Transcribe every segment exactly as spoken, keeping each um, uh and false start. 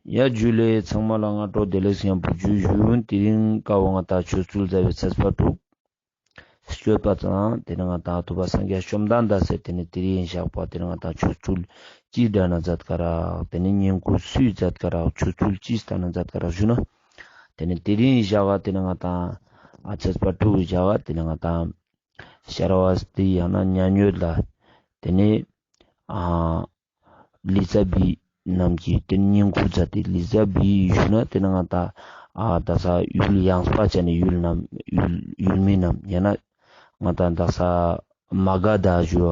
ཡ་ཇུ་ལེ། ཚང་མ་ལ་སྔ་དྲོ་བདེ་ལེགས་ཡང་བུ་ཇུ་ཞུ། དེ་རིང་ཀ་བོ་ང་ཏང་ཆོ་འཕྲུལ་མཛད་པའི་ཚེས་པ་དྲུག་སྤྱོད་པ་ཙམ། དེ་ནེ་ང་ཏང་ཐུབ་པ་སངས་རྒྱས་བཅོམ་ལྡན་འདས་སི་དེ་ནེ་དེ་རིང་ཞག་པ་དེ་ནེ་ང་ཏང་ཆོ་འཕྲུལ་ཅི་འདྲ་ན་མཛད་ཀ་རག། དེ་ནེ་བསྙེན་བཀུར་སུས་མཛད་ཀ་རག། ཆོ་འཕྲུལ་ཅི་ལྟ་ན་མཛད་ཀ་རག་ཞུ་ན། དེ་ནེ་དེ་རིང་ཞག་ག་དེ་ནེ་ང་ཏང་ཨ་ཚེས་པ་དྲུག་གི་ཞག་ག་དེ་ནེ་ང་ཏང་ཤ་ར་བ་སྟི་ཡང་ན་མཉན་ཡོད་ལ་དེ་ནེ་ཨ་ལི་ཙ་བི་རྣམས་ཀྱིས་དེ་ནེ་བསྙེན་བཀུར་མཛད་དེ། ལི་ཙ་བི་ཞུ་ན་དེ་ནེ་ང་ཏང་ཨ་དག་ས་ཡུལ་ཡངས་པ་ཅན་ནི་ཡུལ་རྣམས་ཡུལ་ཡུལ་མི་རྣམས་ཡང་ན་ང་ཏང་དག་ས་མ་ག་དྷ་ཞུ་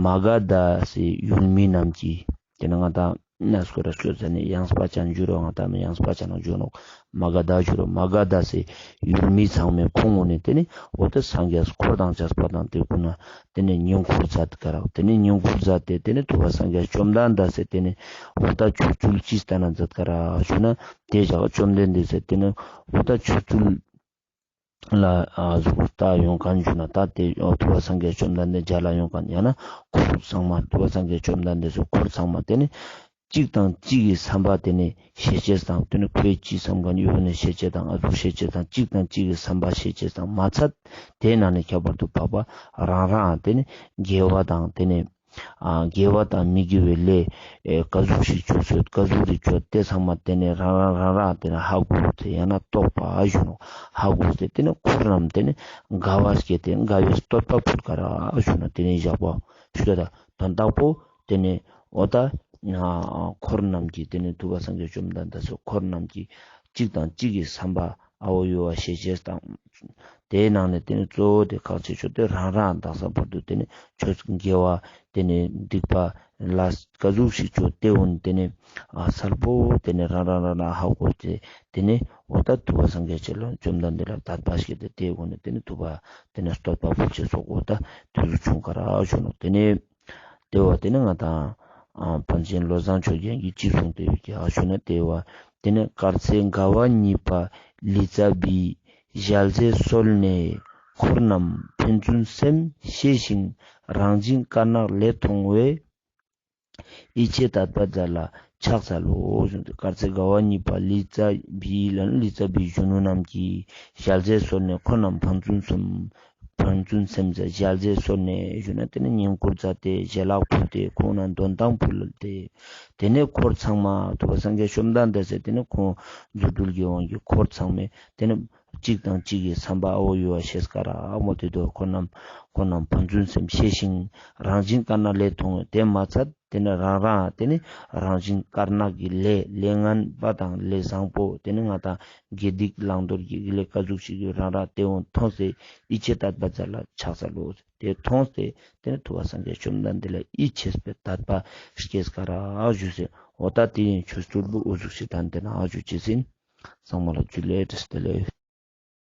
མ་ག་དྷ་སི་ཡུལ་མི་རྣམས་ཀྱིས་དེ་ནེ་ང་ཏང་ན་སྐོར་ར་སྐྱོད་ཟ་ནེ་ཡངས་པ་ཅན་ཞུ་རོགས། ང་ཏང་མི་ཡངས་པ་ཅན་ནང་ཞུ་ནོག། མ་ག་དྷ་ཞུ་རོགས། མ་ག་དྷ་སི་ཡུལ་མི་ཚང་མས་ཁོང་ངོ་ནེ་དེ་ནེ་འོ་ད་སངས་རྒྱས་འཁོར་དང་བཅས་པ་དང་དེ་ཀུན་ན་དེ་ནེ་བསྙེན་བཀུར་མཛད་ཀ་རག། དེ་ནེ་བསྙེན་བཀུར་མཛད་དེ་དེ་ནེ་ཐུབ་པ་སངས་རྒྱས་བཅོམ་ལྡན་འདས་སི་དེ་ནེ་འོ་ད་ཆོ་འཕྲུལ་ཅི་ལྟ་ན་མཛད་ཀ་རག་ཞུ་ན། དེ་ཞག་བཅོམ་ལྡན་འདས་སི་དེ་ནེ་འོ་ད་ཆོ་འཕྲུལ་ལ་ཨ་ཟུག་ལྟ་ཡོང་མཁན་ཞུ་ན། ད་དེ་འོ་ཐུབ་པ་སངས་རྒྱས་བཅོམ་ལྡན་འདས་མཇལ་ལ་ཡོང་མཁན་ཡང་ན་འཁོར་ཚང་མ་ཐུབ་པ་སངས་རྒྱས་བཅོམ་ལྡན་འདས་སི་འཁོར་ཚང་མ་དེ་ནེ་གཅིག་དང་གཅིག་གི་བསམ་པ་དེ་ནེ་ཤེས་ཅེས་དང་དེ་ནེ་ཁོའི་ཅི་བསམ་མཁན་ཡོད་ནེ་ཤེས་ཅེས་དང་ཨ་ཟུག་ཤེས་ཅེས་དང་གཅིག་དང་གཅིག་གི་བསམ་པ་ཤེས་ཅེས་དང་མ་ཚད་དེ་ནང་ནེ་ཁྱད་པར་དུ་འཕགས་པ་རང་རང་དེ་ནེ་དགེ་བ་དང་དེ་ནེ་ཨ་དགེ་བ་དང་མི་དགེ་བའི་ལས་ཨེ་ཀ་ཟུག་ཞིག་བཅོ་ཚོད་ཀ་ཟུག་རིག་བཅོ་དེ་ཚང་མ་དེ་ནེ་རང་རང་རང་རང་དེ་ནེ་ཧ་གོ་སྟེ་ཡང་ན་རྟོགས་པ་ཞུ་ནོག། ཧ་གོ་སྟེ་དེ་ནེ་འཁོར་རྣམས་དེ་ནེ་དགའ་བ་སྐྱེས་ཏེ་དགའ་བའི་བསྟོད་པ་ཕུལ་ཀ་རག་ཞུ་ན། དེ་ནེ་ཞག་པ་ཞུ་ད་དོན་དག་པོ་དེ་ནེ་འོ་ད་འཁོར་རྣམས་ཀྱིས་དེ་ནེ་ཐུབ་པ་སངས་རྒྱས་བཅོམ་ལྡན་འདས་སི་འཁོར་རྣམས་ཀྱིས་གཅིག་དང་གཅིག་གི་བསམ་པ་ཨ་བོ་ཡོད་པ་ཤེས་ཅེས་དང་། དེའི་ནང་ནེ་དེ་ནེ་གཙོ་བོ་དེ་ཁག་ཆེ་ཤོས་དེ་རང་རང་དག་ས་བར་དུ་དེ་ནེ་ཆོས་དགེ་བ་དེ་ནེ་སྡིག་པ་ལས་ཀ་ཟུག་ཞིག་བཅོ་དེ་འོ་ནེ་དེ་ནེ་ཨ་གསལ་པོ་དེ་ནེ་རང་རང་རང་རང་ཧ་གོ་སྟེ་དེ་ནེ་འོ་ད་ཐུབ་པ་སངས་རྒྱས་ཆེ་ལོ་བཅོམ་ལྡན་འདས་ལ་དད་པ་སྐྱེས་ཏེ་དེ་འོ་ནེ་དེ་ནེ་ཐུབ་པ་དེ་ནེ་བསྟོད་པ་ཕུལ་ཅེས་སོགས་འོ་ད་དེ་ཟུག་བྱུང་ཀ་རག་ཞུ་ནོག། དེ་ནེ། དེ་བ་དེ་ནེ་ང་ཏང་ཨ་པཎ་ཆེན་བློ་བཟང་ཆོས་རྒྱན་གྱིས་ཅི་གསུངས་ཏེ་ཡོད་ཀྱག་ཞུ་ན། དེ་བ་དེ་ནེ་དཀར་ཚེ་དགའ་བ་གཉིས་པ་ལི་ཙ་བིས་ཞལ་ཟས་གསོལ་ནས། འཁོར་རྣམས་ཕན་ཚུན་སེམས་ཤེས་ཤིང་། རང་བཞིན་དཀར་ནག་ལས་མཐོང་བས། ཡིད་ཆེས་དད་པ་མཛད་ལ་ཕྱག་འཚལ་ལོ། དཀར་ཚེ་དགའ་བ་གཉིས་པ་ལི་ཙ་བི་ལ་ནི་ལི་ཙ་བི་གཞོན་ནུ་རྣམས་ཀྱིས་ཞལ་ཟས་གསོལ་ནས་འཁོར་རྣམས་ཕན་ཚུན་སེམས་ཕན་ཚུན་སེམས་ཟེར་ཞལ་ཟས་གསོལ་ནས་ཞུ་ན་དེ་ནེ་བསྙེན་བཀུར་མཛད་དེ་ཞལ་ལག་ཕུལ་ཏེ་ཁོང་ན་འདོན་ཐང་ཕུལ་ཏེ། དེ་ནེ་འཁོར་ཚང་མ་ཐུབ་པ་སངས་རྒྱས་བཅོམ་ལྡན་འདས་སི་དེ་ནེ་ཁོང་རྫུ་འཕྲུལ་གྱི་དབང་གིས་འཁོར་ཚང་མས་དེ་ནེ་གཅིག་དང་གཅིག་གི་བསམ་པ་ཨ་བོ་ཡོད་པ་ཤེས་ཀ་རག་མོ། དེ་དུ་འཁོར་རྣམས་འཁོར་རྣམས་ཕན་ཚུན་སེམས་ཤེས་ཤིང་། རང་བཞིན་དཀར་ནག་ལས་མཐོང་བས། དེ་མ་ཚད་དེ་ནེ་རང་རང་དེ་ནེ་རང་བཞིན་དཀར་ནག་གི་ལས་ལས་ངན་པ་དང་ལས་བཟང་པོ་དེ་ནེ་ང་ཏང་དགེ་སྡིག་བླང་དོར་གྱི་ལས་ཀ་ཟུག་ཞིག་ཡོད་རང་རང་དེ་འོ་མཐོང་སྟེ་ཡིད་ཆེས་དད་པ་མཛད་ལ་ཕྱག་འཚལ་ལོ། དེ་མཐོང་སྟེ་དེ་ནེ་ཐུབ་པ་སངས་རྒྱས་བཅོམ་ལྡན་འདས་ལ་ཡིད་ཆེས་པའི་དད་པ་སྐྱེས་ཀ་རག་ཞུ་ཟེར། འོ་ད་དེ་ཡིན་ཆོ་འཕྲུལ་པོ་འོ་ཟུག་ཞིག་དང་དེ་ན་ཨ་ཞུ་ཅེས་ཡིན། ཚང་མ་ལ་ཇུ་ལེ། བཀྲ་ཤིས་བདེ་ལེགས།